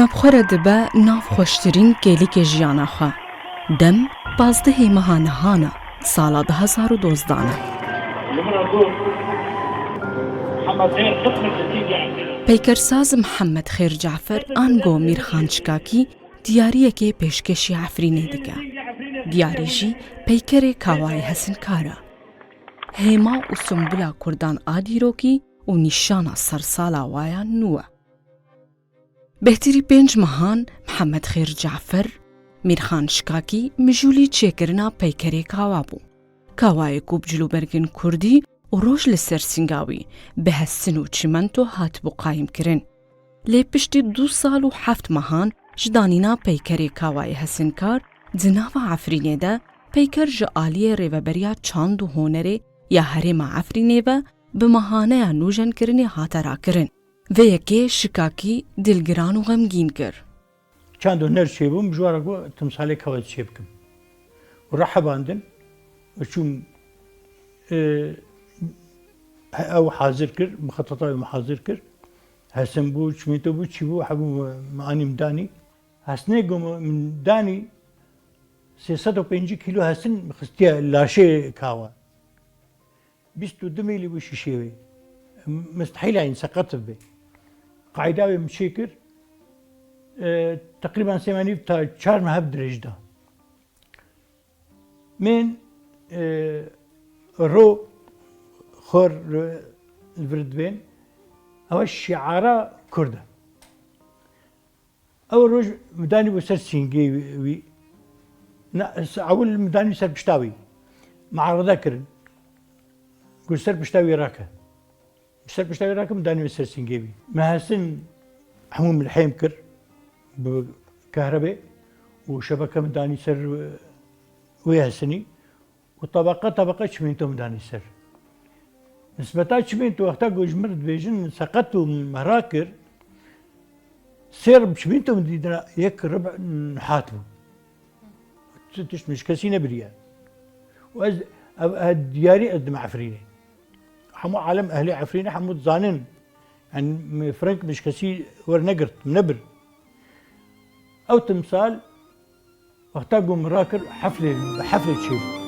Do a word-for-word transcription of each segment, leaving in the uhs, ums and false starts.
Bi xwe re dibe nav xweştirîn kêlîkê jiyana xwe. Dem pazdehê meha nihan e, sala du hezar û dozdan e. Peykersaz Mihemed Xêr Cafer ango Mîrxan Şikakî diyariyekê pêşkêşî Efrînê dike. Diyarî jî peykerê Kawayê Hesinkar e. Hêma û simbula kurdan a dîrokî û nîşana sersala wa ya nû e. Bêhtirî pênc mehan Mihemed Xêr Cafer, Mîrxan Şikakî mijûlî çêkirina peykerê Kawa bû. Kawayê ku bi cilûbergên kurdî û roj li ser sînga wî bi hesin û çimento hatibû qayîmkirin. Lê piştî du sal û heft mehan ji danîna peykerê Kawayê Hesinkar di nava Efrînê de peyker ji aliyê Rêveberiya Çand û Honerê ya Herêma Efrînê ve bi mehaneya nûjenkirinê hate rakirin. Vê yekê Şikakî dilgiran û xemgîn kir. Çand û huner çêbûm, ji wan re got, timsalê Kawa çê bikim. Û rehebandin, û çûm, e, ew hazir kir, mixeteta wê min hazir kir. Hesin bû, çimento bû, çî bû, hebû min anî min danî. Hesinê ku min danî, sê sed û pêncî kîlo hesin xistiye laşê Kawa. Bîst û du mîlî bû şîşê wê. Mistehîl e, seqet bibe. Qayda wê min çêkir, e, teqrîben sê menî ta çar meh hev dirêj da. Min, e, ro xor li vir dibên, ew şiara Kurd e. Ew roj min danî bo ser sîngê wî. Na, ewil min danî ser pişta wî. Muarede kirin. Got ser pişta wî rake. Ser pişta wî rake min danî ser sîngê wî. Me hesin hemû min hêm kir bi kehrebê û şebeke min danî ser wê hesinî. Û tabeqa tabeqa çimento min danî ser. Nisbeta çimento, wexta ku ji min re dibêjin seqet û mehra kir, sê rib çimento min dîtina yek rib nihat bû. Tu tişt min ji kesî nebiriye. Û ez, ev, ev diyarî ez dim Efrînê. Hemû alem ehlê Efrînê hemû dizanin. Yani, min fireng min ji kesî wernegirt, min nebir. Ew timsal Wexta ku min rakir, heflê, bi heflê çêbû.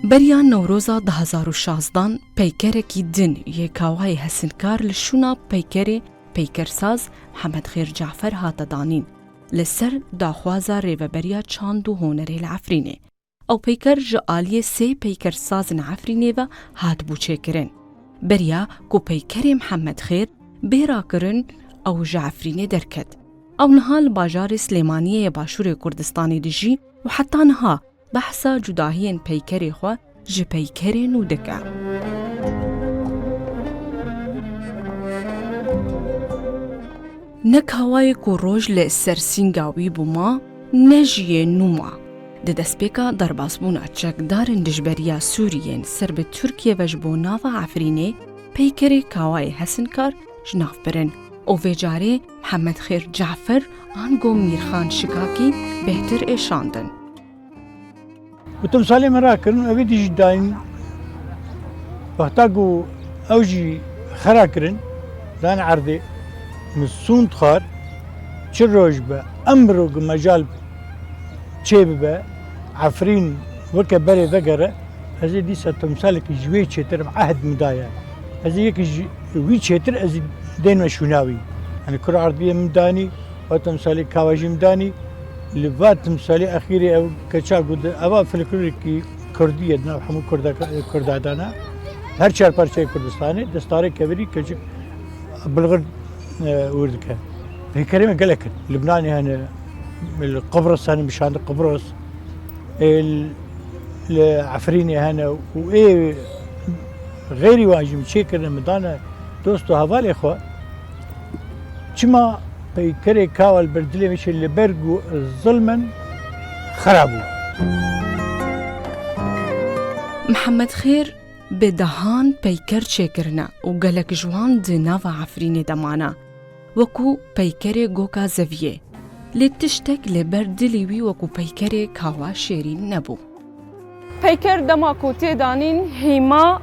Beriya Newroza du hezar û şazdan peykerekî din yê Kawayê Hesinkar li şûna peykerê peykersaz Hemed Xêr Cafer hate danîn, li ser daxwaza Rêveberiya Çand û Honerê li Efrînê. Ew peyker ji aliyê sê peykersazên Efrînê ve hatibû çêkirin. Beriya ku peykerê Mihemed Xêr bê rakirin, ew ji Efrînê derket. Ew niha li bajarê Silêmaniyê yê Başûrê Kurdistanê dijî û heta niha behsa cudahiyên peykerê xwe ji peykerê nû dike. Ne Kawayê ku roj li ser sînga wî bû ma, ne jî yê nû ma. Di destpêka derbasbûna çekdarên dijberiya Sûriyên ser bi Tirkiye ve ji bo nava Efrînê, peykerê Kawayê Hesinkar ji nav birin û vê carê Hemed Xêr Cafer ango Mîrxan Şikakî bêhtir êşandin. Û timsalê min rakirin, evî dijî dayîn. Wexta ku ew jî xera kirin, dan erdê, min sûnd xwar, çi roj be, emro ku mecal çê bibe, Efrîn weke berê vegere, ez ê dîsa timsalekî ji wê çêtir, min ehd min daye. Ez ê yekî ji wî çêtir, ez ê dênme şûna wî. Yani kura erdiyê min danî, va timsalê Kawa jî min danî, li va timsalê exîrê ew keça ku di, eva folklorekî kurdî ye, di nav hemû kurda, kurda dana. Her çar parçeyê Kurdistanê, destarê kevirî keçik bilxir, e, wir dike. Peykerê me gelek in. Libnanê hene, li Qibris hene, Mişandi Qibris. Ê, li Efrînê hene û ê xeyrî wan jî min çêkirine, min dane dost û hevalê xwe. Çima peykerê Kawa li ber dilê min çê? Li ber ku zilm in, xera bû. Mihemed Xêr bi dehan peyker çêkirine û gelek ji wan di nava Efrînê de mane, wekû peykerê Goka Zeviyê. Lê tiştek li ber dilê wî wekû peykerê Kawa şêrîn nebû. Peyker dema ku tê danîn hîma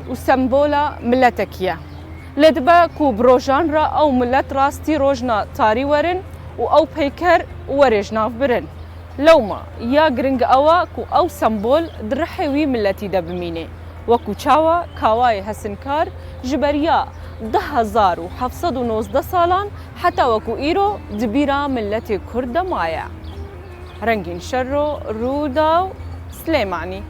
û sembola miletekî ye. Lê dibe ku bi rojan re ew milet rastî rojna tarî werin û ew peyker werê ji nav birin. Lewma ya giring ew e ku ew sembol di rihê wî miletî de bimîne, wekû çawa kawayê hesinkar ji beriya du hezar û heft sed û nozdeh salan heta wekû îro di bîra miletê Kurd de maye. Rengîn Şerro, Rûdaw, Silêmanî.